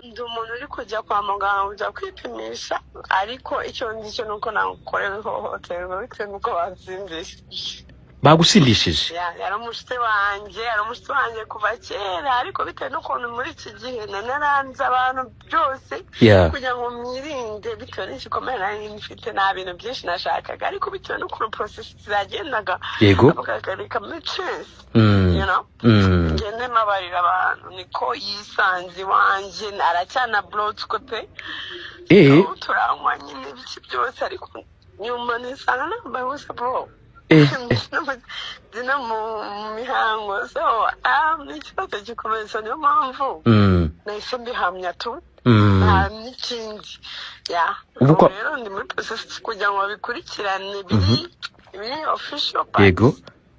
Ndi umuntu uri kujya kwa muganga, kujya kwipimisha, ariko icyo nzi cyo ni uko nakorewe ihohoterwa bitewe n'uko bansindishije. Bagusindishije? Yari umushuti wanjye, yari umushuti wanjye kuva kera, ariko bitewe n'ukuntu muri iki gihe naranze abantu byose kugira ngo mwirinde, bitewe n'igikomere nari mfite, nta bintu byinshi nashakaga, ariko bitewe n'ukuntu process zagendaga, reka muri chance, ngende mabarira abantu. Niko yisanze iwanjye, aracyana burotswe pe. So, turanywa nyine ibiki byose, ariko nyuma nisanga nambaye ubusa, bro. Ndi no mu mihango, so ni ikibazo gikomeye. So niyo mpamvu nahise mbihamya tu, nta n'ikindi ya. Ubu rero ndi muri process kugira ngo babikurikirane, biri official, but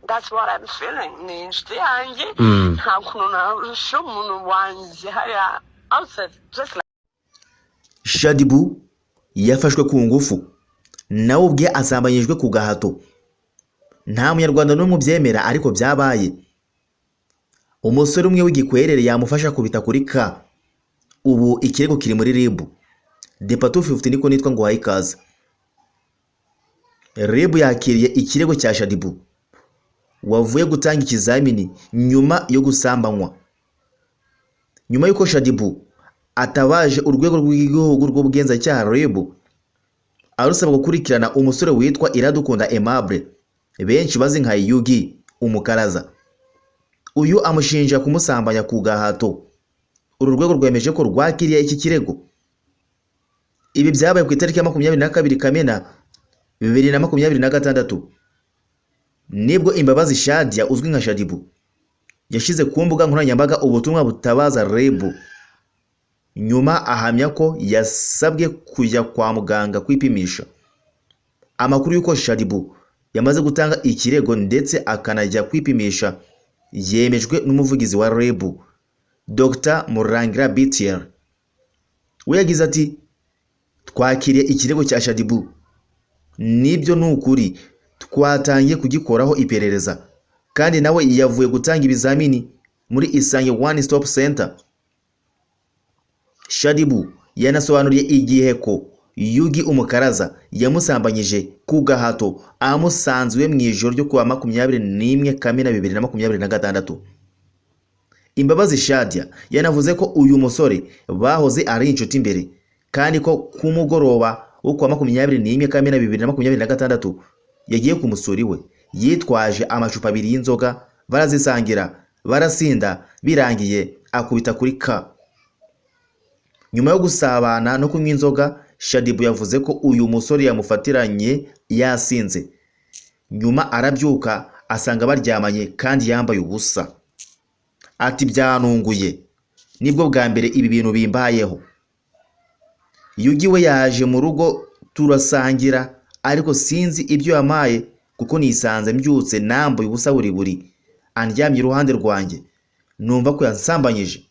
that's what I'm feeling. Ni inshuti yanjye, nta kuntu narusha umuntu wanjye hariya outside just like. Shaddyboo yafashwe ku ngufu, nawe ubwe asambanyijwe ku gahato. Nta Munyarwanda n'umwe ubyemera, ariko byabaye. Umusore umwe w'igikwerere yamufasha kubita kuri ka. Ubu ikirego kiri muri RIB. Depa 250 niko nitwa, ngo uhaye ikaze. RIB yakiriye ikirego cya Shaddyboo wavuye gutanga ikizamini nyuma yo gusambanywa. Nyuma y'uko Shaddyboo atabaje Urwego rw'Igihugu rw'Ubugenzacyaha, RIB, arusaba gukurikirana umusore witwa Iradukunda Aimable, benshi bazi nka Yugi Umukaraza, uyu amushinja kumusambanya ku gahato. Uru rwego rwemeje ko rwakiriye iki kirego. Ibi byabaye ku itariki ya 22 Kamena 2026, nibwo Imbabazi Shadia uzwi nka Shaddyboo yashyize ku mbuga nkoranyambaga ubutumwa butabaza RIB, nyuma ahamya ko yasabwe kujya kwa muganga kwipimisha. Amakuru y'uko Shaddyboo yamaze gutanga ikirego ndetse akanajya kwipimisha yemejwe n'umuvugizi wa RIB, Dr Murangira Bitier. We yagize ati: "Twakiriye ikirego cya Shaddyboo, nibyo, ni ukuri, twatangiye kugikoraho iperereza, kandi nawe yavuye gutanga ibizamini muri Isange One Stop Center." Shaddyboo yanasobanuriye Igihe ko Yugi Umukaraza yamusambanyije ku gahato amusanzwe mu ijoro ryo kuwa 21 Kamena 2026. Imbabazi Shadia yanavuze ko uyu musore bahoze ari inshuti mbere, kandi ko ku mugoroba wo kuwa 21 Kamena 2026 yagiye kumusura iwe yitwaje amacupa abiri y'inzoga, barazisangira, barasinda, birangiye akubita kuri ka. Nyuma yo gusabana no kunywa inzoga, Shaddyboo yavuze ko uyu musore yamufatiranye yasinze, nyuma arabyuka asanga baryamanye kandi yambaye ubusa. Ati: "Byanunguye, nibwo bwa mbere ibi bintu bimbayeho. Yugi we yaje mu rugo turasangira, ariko sinzi ibyo yampaye, kuko nisanze mbyutse nambaye ubusa buri buri, andyamye iruhande rwanjye, numva ko yansambanyije.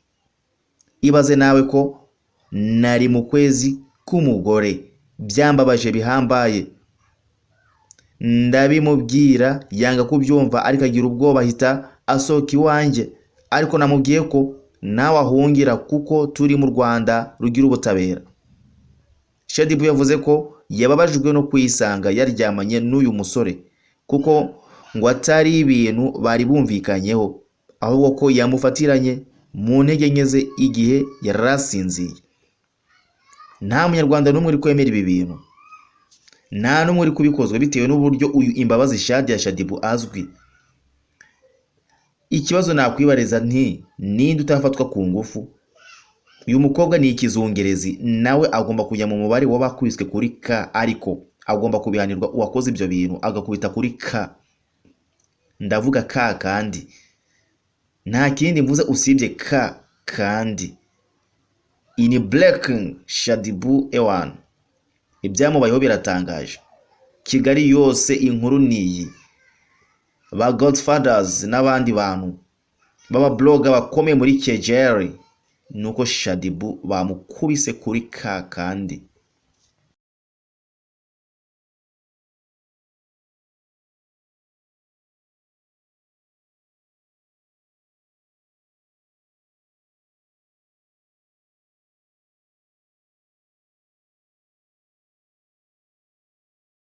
Ibaze nawe ko nari mu kwezi k'umugore, byambabaje bihambaye. Ndabimubwira yanga kubyumva, ariko agira ubwoba ahita asohoka iwanjye, ariko namubwiye ko nawe ahungira kuko turi mu Rwanda rugira ubutabera." Shaddyboo yavuze ko yababajwe no kwisanga yaryamanye n'uyu musore, kuko ngo atari ibintu bari bumvikanyeho, ahubwo ko yamufatiranye mu ntege nke ze igihe yari asinziye. Nta Munyarwanda n'umwe uri kwemera ibi bintu, nta n'umwe uri kubikozwa, bitewe n'uburyo uyu Imbabazi Shadia Shaddyboo azwi. Ikibazo nakwibariza nti: ninde utafatwa ku ngufu? Uyu mukobwa ni ikizungerezi, nawe agomba kujya mu mubare w'abakubiswe kuri K, ariko agomba kubihanirwa, uwakoze ibyo bintu agakubita kuri K. Ndavuga K kandi nta kindi mvuze usibye K. Kandi in breaking, Shaddyboo ewan, ibyamubayeho biratangaje. Kigali yose inkuru niyi, ba Godfathers n'abandi bantu b'aba blogger bakomeye muri Kigali, nuko Shaddyboo bamukubise kuri K kandi.